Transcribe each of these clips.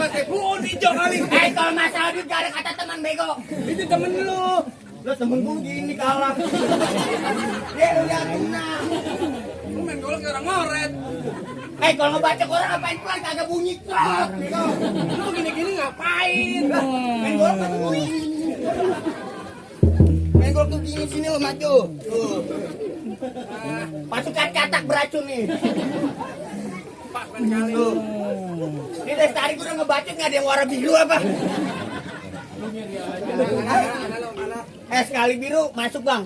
pakai buun hijau kali. Kalau masalah duit gak ada kata teman bego. Itu temen lu. Lo temen gue gini kalah. Dia udah tunang. Lu main golok kayak orang ngoret. Kalau ngebaca koran apain pulang kagak bunyi krok. Lu gini-gini ngapain? Main golok pakai bunyi. Main golok tuh gini sini lo maju. Tuh. Pasukan katak beracun nih. Pak main kali. Tuh. Ini dari tadi gue udah ngebaca nggak ada yang warna biru apa? Sekali biru masuk bang.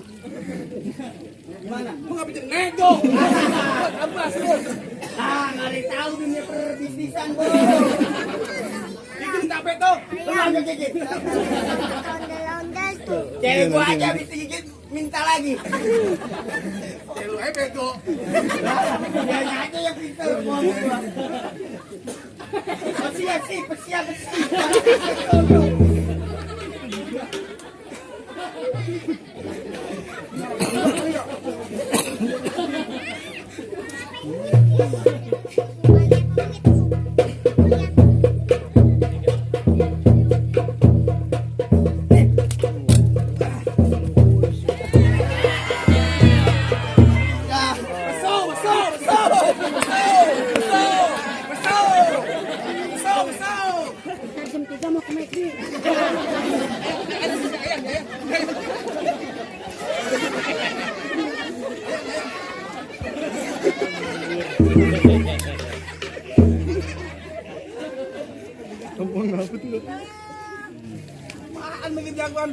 Gimana? Lu nggak bisa nego. Abas lu. Nggak ada yang tahu dunia perbisnisan bro. Bikin capek tuh. Lu nggak gigit. Ondel-ondel tuh. Cewek gua aja habis digigit minta lagi. Lu aja bego. Dia aja yang pintar ngomong gua. Pesiap. Jam 3 mau ke McD. Apaan bikin jagoan?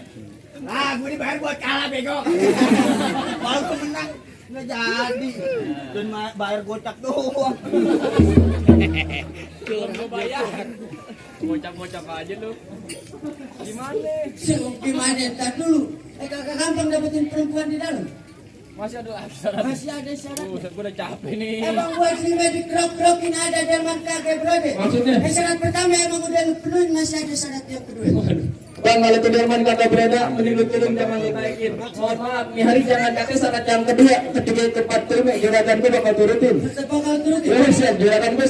Gue dibayar buat kalah bego. Kalau gue menang nggak jadi. Dan bayar gocap doang. Belum gue bayar. Gocap-gocap aja lu. Gimana? Gimana? Entar dulu. Kakak gampang dapetin perempuan di dalam. Masih ada syarat. Masih ada syarat. Buset, gue udah capek nih. Emang gua terima di krok-krokin ada delman kagak brode. Maksudnya? Syarat pertama emang udah lu penuhin, masih ada syarat yang kedua. Bang, kalau Sudirman kata berada, menurut turun jangan ditaikin. Mohon maaf, nih hari jangan kasih syarat yang kedua. Ketika tempat turun, juragan gue bakal turutin. Tetap bakal turutin. Juragan gue